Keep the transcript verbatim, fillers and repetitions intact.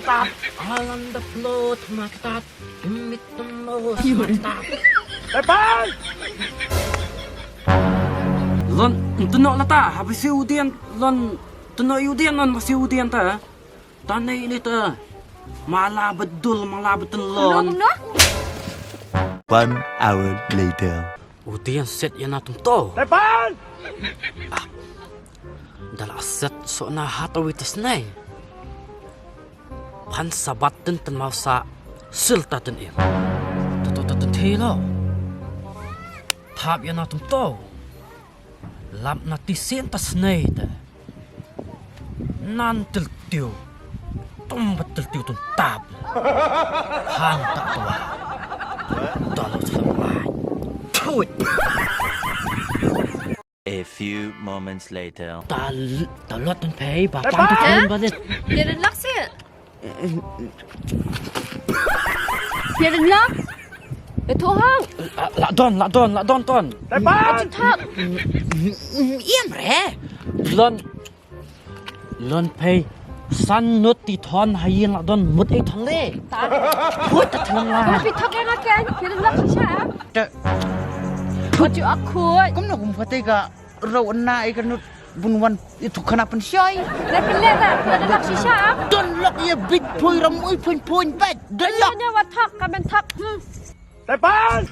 Tat, alan da plot makat, mit temos makat. Tepan! Lon, nteno lata, habisi udian, lon, teno udian, lon, habisi udian ta. Tane ini ta. Mala bedul, mala beten lon. Kumno, kumno? One hour later. Udian set ïa na tum to. Tepan! Da la set so na hatawi ta snei. Phan sabat ten ten mau sa sil ta ten im. To to to ten thilo. Thap ïa na tum to. Lap na ti sen ta snei te. Nan til tiu. Tum bat til tiu tum tap. Han ta tua. Dolo slam lai. Tut. A few moments later. Ta l-, ta lot tun phei ba. Pam tu phun ba dit. Dia dan lak si. Dia dan lak. Itu hang. La, la don, la don, la don ton. Tepat. Aji thak. Iem re. Lon. Lon phei. San nut ti thon ha ïing la don mut ei thon le. Ta. Put ta thon la. Pi thak ïa nga ken. Dia dan lak shisha. Te. Put ju akut. Kumno kum pate ka. Rau na i ka nut bun wan itu kana pen shoi. Lek lek da, da dak shisha. Don lok ya big boy ram ui pun pun bet. Don lok. Nya wa thak ka men thak. Hmm. Tepan.